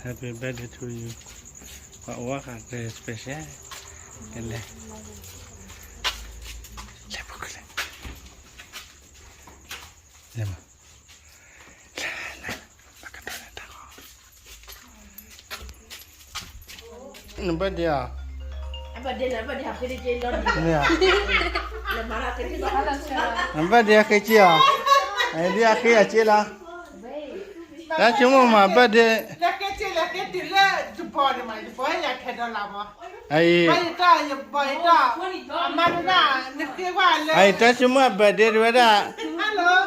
Happy birthday to you. ပှၤအိၣ်ဝဲဃာ်က special ကလဲၤ လဲၤပူၤကလဲၤ လဲၤမး လဲၤ လဲၤ ပကတီၢ်န့ၣ်တၢ်ဃီ န birthday ဧါ မ့ၢ်ဧါ န birthday အဃ့က့ဧါ အဒ်အဃ့အက့လီၤ တၢ်ဆိကမိၣ်မၤ birthday အံၤ တၢ်ဆိကမိၣ်အ birthday တဝဲဒၣ် တၢ်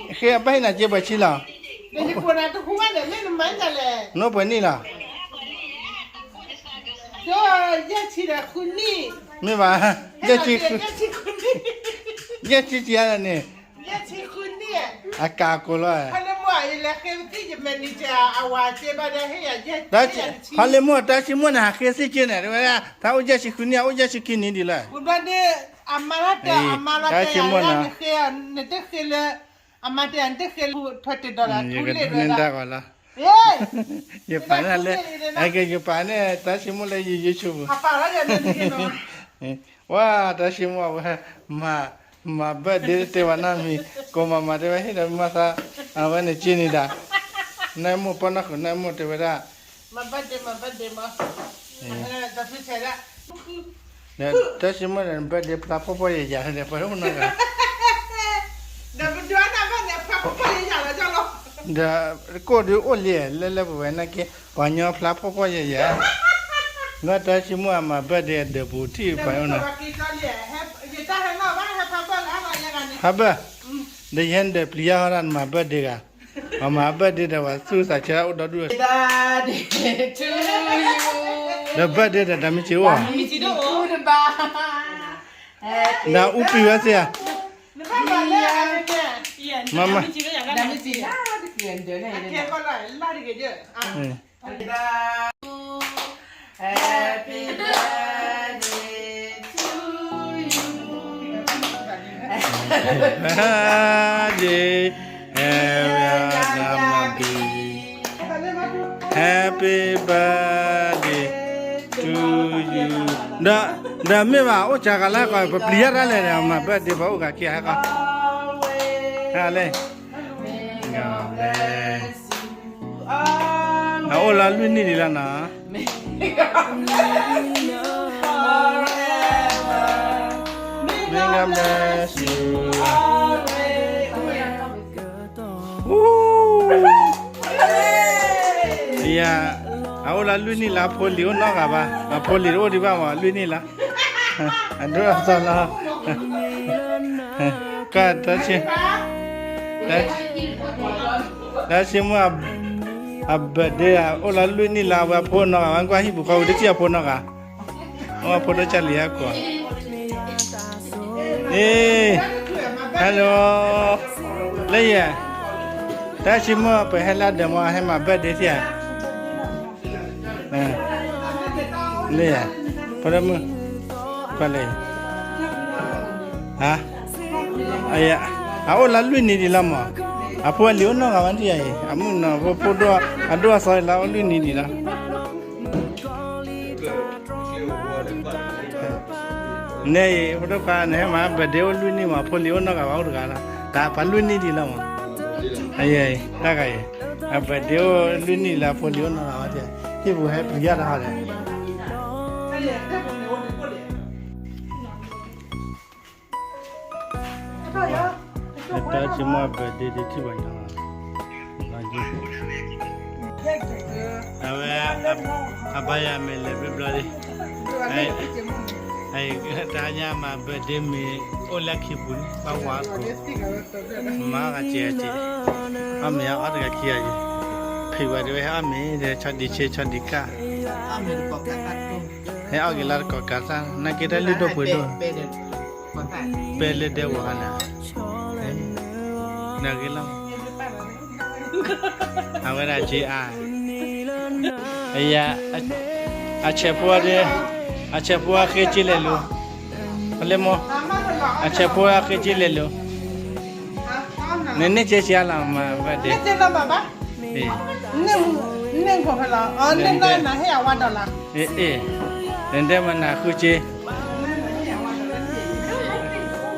ဃ့အဘၣ်ဟ့ၣ်နၤက့ပှဲၤဆံလီၤ နအိၣ်ပှဲၤနံၣ်လီၤ မ့ၢ်ဘၣ် ယဲၢ်ဆံ ယဲၢ်ဆံက့ၤန့ၣ် အကးကိးလီၤ ဖီလ့မိၢ် တၢ်ဆိကမိၣ်န့ၣ် ဟးဃ့စ့ၢ်ကီးန့ၣ် တဝဲဒၣ် တၢ်အိၣ်ယဲၢ်ဆံဃုနံၣ် အိၣ်ယဲၢ်ဆံခံနံၣ်ဒံးလီၤ တၢ်ဆိကမိၣ်န့ၣ် ယကထူန့ၢ်တၢ်ဂီၤလီၤ ယပာ်န့ၣ်လၢ အကဲယပာ်န့ၣ် တၢ်ဆိကမိၣ်လၢယယဆိပူၤ ပာ်လီၤယန့ၣ်တဂ့ၤနီၤ ဝါ တၢ်ဆိကမိၣ်အဝဲ မၤ မၤ birthday တဲဝဲနီတမံၤ ကိးမၤမၤတဲဝဲဟ့ၣ်ဒီးမၤသး အဝဲန့ၣ်က့န့ၣ်ဒၣ် နၢမူၣ်ပီၢ်နီၢ်ဃုာ် နၢမူၣ်တဲဝဲဒၣ် မၤ birthday မၤ birthday မၤ တၢ်ဆိကမိၣ်န့ၣ် birthday ဖျါဖှီၣ်ဖှီၣ်ယာ်ယာ်န့ၣ် ပှၤအိၣ်နီတဂၤ ဒီးကိၣ်ဒုးအိၣ်လံ လၢလၢပဝဲနာ်က့ ပှၤညီဖျါဖှီၣ်ဖှီၣ်ယာ်ယာ် လၢတၢ်ဆိကမိၣ်အမၤ birthday အဒၢးပူၤထံၣ်ပှၤအိၣ်နီၤ ဖးဘၢၣ် ဒီးယဟဲဒီးပျံၤယၤဟီဒၣ်နမၤ birthday ဂၤ ပှၤမၤ birthday ဒီးပှၤသူၣ်သးဆၢအိၣ်ဒီဒူၣ် ဒီး birthday ဒီးတၢ်မ့ၢ်စ့အိၣ် ဒီးအူပံၤဝဲသ့ဧါ မၤမၤ Happy birthday, Happy birthday to you. Happy birthday to you. ဒီး ဒီးမ့ၢ်ဘၣ် အိၣ်စှၤဂၤလၢကီး ပပျံၤယၤတၢ်လဲၣ်ဒီး မၤ birthday ပှၤအိၣ်ဂၤခံဂၤဟဲကီး ဟဲလဲၣ် အအိၣ်လၢလွံၢ်နံၣ်ဒံးလီၤနီၤ May God bless you. ယၤ အအိၣ်လၢလွံၢ်နံၣ်လၢအဖိလံၤအိၣ်နီတဂၤဘၣ် အဖိလံၤတအိၣ်ဒံးဘၣ်မး လွံၢ်နံၣ်လၢ အဒိၣ်အသီလီၤ က တၢ်ဆိကမိၣ် အ birthday အိၣ်လၢလွံၢ်နံၣ်လၢအဝဲအဖိနီတဂၤ ကွၢ်ဟံၣ်ပူၤဃီဝံၤတထံၣ်အဖိနီတဂၤ အဖိဒိၣ်ကၢ်လံၤဟဲကွၢ် အ့ hello လၢယဲ တၢ်ဆိကမိၣ်ပဟဲလၢဒၢးမး ဟဲမၤ birthday ထံဧါ လၢယဲ ဖိဒိၣ်မုၣ် ကွၢ်လၢယဲ ဟါ အအိၣ်လၢလွံၢ်နံၣ်ဒံးလီၤမး အဖိအလံၤအိၣ်နီတဂၤဝဲထံၣ်ယၤအံၤ အမုၣ်နီၤ ဖိဒိၣ် အဒိၣ်အသီလၢအအိၣ်လွံၢ်နံၣ်ဒံးလီၤ နဲအံၤ ဖိဒိၣ်ခွါန့ၣ် ဟဲမၤ birthday အိၣ်လွံၢ်နံၣ်မး ဖိလံၤအိၣ်နီတဂၤဘၣ်အိၣ်တဂၤလီၤ တၢ်ပှၤလွံၢ်နံၣ်ဒံးလီၤမး အယဲအံၤ တၢ်ဂၤအံၤ အ birthday အိၣ်လွံၢ်နံၣ်လၢဖိလံၤအိၣ်နီတဂၤဘၣ် ဟံၣ်ပူၤဟဲပျံၤယၤတဟီဒီး တၢ်ဆိကမိၣ်အ birthday ဒ်ထံၣ်ပှၤညီ အဝဲ အဘါယွၤမဲာ်လဲၤဘျီဘျီလံ တဟါညါမၤ birthday မ့ၢ်အိၣ်လၢခံပူၤန့ၣ် ဘၣ်ဝါကိး မၤဂၤစဲးစဲး အီၣ်မ့ၤအီၣ်တဂၤခံဂၤအံၤ ဖံးဝဲတဝဲဟဲအီၣ်မ့ၤဒီး ဆီဒံးဆ့ဆီဒံးကၢ် ဟဲအီၣ်က့ၤလၢတကိးကးတၢ် နာ်က့တၢ်လုၢ်ဒိၣ်ပှ့ၤဒိၣ် ပဲလၢဒဲဝဲန့ၣ် နဂ့ၤလီၤ အဝဲဒၣ်က့အါ အယၤ အဆဲးဖိဒ့ အဆဲးဖိအဃ့က့လဲၤလိၤ ဖဲလဲၣ်မိၢ် အဆဲးဖိအဃ့က့လဲၤလိၤ နန့ၢ်က့ဆံးအါလီၤမး ဘၣ်ဒ့ န့ၣ်, န့ၣ်ဖဲလီၤ, အန့ၣ်နဟ့ၣ်အဝဲဒီးလီၤ. အ့ၣ်, နတဲမနၤဃုက့,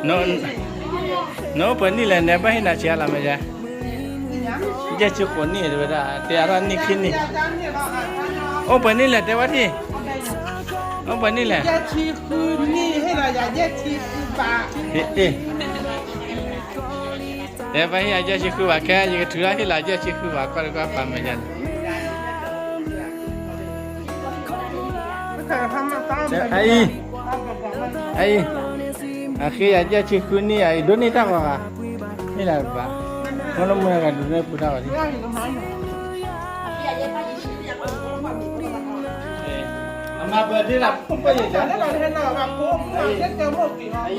နအိၣ်ပှဲၤနံၣ်လဲၣ်, နဘၣ်ဟ့ၣ်နၤဆံးအါလီၤမ့ၢ်ယါ, ယဲၢ်ဆံဃိးနံၣ်တဝဲဒၣ်, တဲအါထီၣ်နံၣ်ခံနံၣ်, အိၣ်ပှဲၤနံၣ်လဲၣ် တဲဝဲဒၣ်, အိၣ်ပှဲၤနံၣ်လဲၣ်, ယဲၢ်ဆံဃုနံၣ်, ဟ့ၣ်လီၤယၤယဲၢ်ဆံဃုဘၣ်, အ့ၣ် တဲဘၣ်ဟ့ၣ်ယၤယဲၢ်ဆံဃုဘၣ်, ခဲအံၤ ယကထုးလီၤဟ့ၣ်လီၤယဲၢ်ဆံဃုဘၣ်, ကွၢ်တကွၢ်ပာ်မဲာ်ယၤန့ၣ်, အအံၤ, အအံၤ, အဃ့ယၤယဲၢ်ဆံဃုနံၣ်အံၤ ဒိးန့ၢ်တၢ်ဂီၤဂၤ, ဟ့ၣ်လီၤဘၣ်, မ့ၢ်လၢမုၢ်ဂၤဒုးနဲၣ်ပူၤတၢ်ဂီၤလံ. အမၤဘၢၣ်ဒ့လၢဖိပၢ်ယဲၢ်, တၢ်ဆိကမိၣ်မၤတၢ်ညါန့ၣ်က့ၤ ပ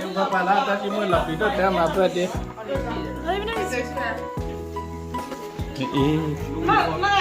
ှၤပာ်လၢတၢ်ဆိကမိၣ်လီၤပျံၤဒိၣ်တဲမၤဘၢၣ်ဒ့, အ့ၣ်,